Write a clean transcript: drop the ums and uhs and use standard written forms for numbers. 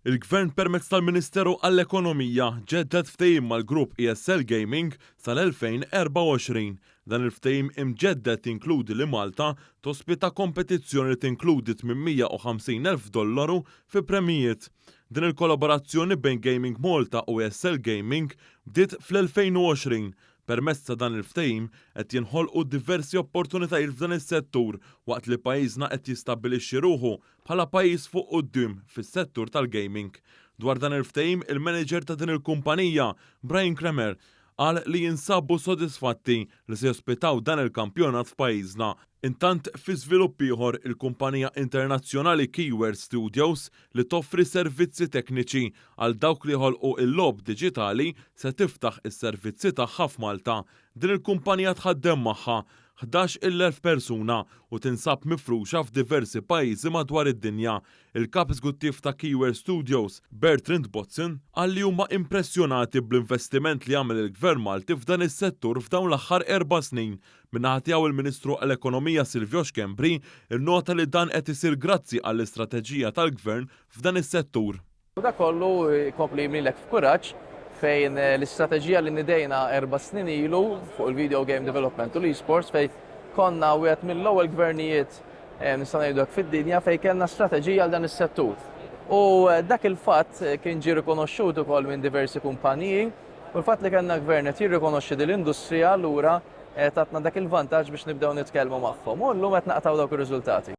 Il-Gvern permezz tal-Ministeru għall-Ekonomija ġedded ftehim mal-grupp ESL Gaming sal-2024. Dan il-ftehim imġedded jinkludi li Malta tospita kompetizzjoni li tinkludi 850,000 dollaru fi premijiet. Din il-kollaborazzjoni bejn Gaming Malta u ESL Gaming bdiet fl-2020. Permezz ta' dan il-ftehim qed jinħolqu diversi opportunitajiet f'dan is-settur waqt li pajjiżna qed jistabbilixxi ruħu bħala pajjiż fuq quddiem fis-settur tal-gaming. Dwar dan il-ftehim, il-manager ta' din il-kumpanija, Brian Kremer, qal li jinsabu sodisfatti li se jospitaw dan il-kampjonat f'pajjiżna. Intant, fi żvilupp ieħor, il-kumpanija internazzjonali Keyware Studios li toffri servizzi tekniċi għal dawk li joħolqu l-logħob diġitali se tiftaħ is-servizzi tagħha f'Malta. Din il-kumpanija tħaddem magħha 11,000 persuna u tinsab mifruxa f'diversi pajjiżi madwar id-dinja. Il-Kap Eżekuttiv ta' Keyware Studios, Bertrand Bodson, qal li huma impressjonati bl-investiment li għamel il-Gvern Malti f'dan is-settur f'dawn l-aħħar erba' snin. Min-naħa tiegħu il-Ministru għall-Ekonomija Silvio Schembri nnota li dan qed isir grazzi għall-istrateġija tal-Gvern f'dan is-settur. U dak kollu jkompli jimlilek f'kuraġġ fejn l-istrateġija li nidejna erba' snin ilu fuq il-video game development u l-esports fejn konna wieħed mill-ewwel gvernijiet nista' ngħidu hekk fid-dinja fejn kellna strateġija għal dan is-settur. U dak il-fatt kien ġie rikonoxxut ukoll minn diversi kumpaniji u l-fatt li kellna gvern qed jirrikonoxxi din l-industrija allura tatna dak il-vantaġġ biex nibdew nitkellmu magħhom. U llum qed naqtgħu dawk ir-riżultati.